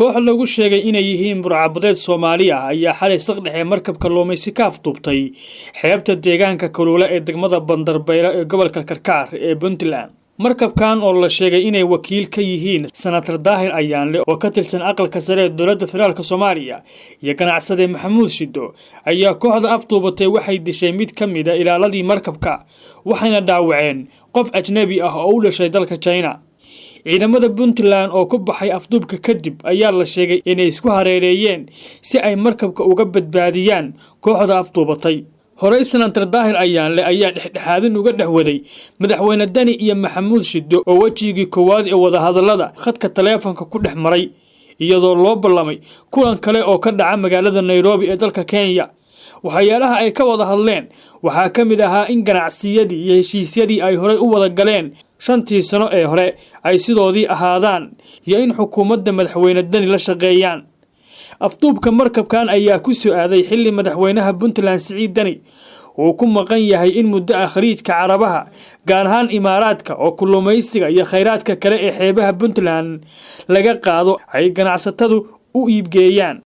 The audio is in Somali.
Koox lagu sheegay inay yihiin burcabadeed Soomaali ah ayaa xalay saqdhexe markab kalluumaysi ka afduubtay xeebta deegaanka Kaluula ee degmada Bandarbayla ee gobolka Karkaar ee Puntland. Markabkan oo la sheegay inay wakiil ka yihiin Senator Daahir Ayaanle oo ka tirsan Aqalka Sare ee Dowladda Federaalka Soomaaliya iyo ganacsade Maxamuud Shido, ayaa kooxda afduubatay waxay dishay mid ka mid ah ilaaladii markabka, waxayna dhaawaceen qof ajnabi ah oo u dhashay dalka China. Ciidamada Puntland oo ku baxay afduubka kadib ayaa la sheegay inay isku hareereeyeen si ay markabka uga badbaadiyaan kooxda afduubatay. Horey Senator Daahir Ayaanle ayaa dhexdhexaadin uga dhex waday Madaxweyne Dani iyo Maxamuud Shido, oo wejigii koowaad ee wadahadallada khadka taleefonka ku dhex maray, iyadoo loo ballamay kulan kale oo ka dhaca magaalada Nairobi ee dalka Kenya. Waxyaalaha ay ka wada hadleen waxaa ka mid ahaa in ganacsiyadii iyo heshiisyadii ay horey u wada galeen 5-tii sano ee hore ay sidoodii ahaadaan iyo in xukuumadda Madaxweyne Dani la shaqeeyaan. Afduubka markabkan ayaa ku soo aaday xilli Madaxweynaha Puntland Siciid Dani uu ku maqan yahay in muddo ah Khaliijka Carabaha, gaar ahaan Imaaraadka, oo kalluumaysiga iyo khayraadka kale ee xeebaha Puntland laga qaado ay ganacsatadu u iibgeeyaan.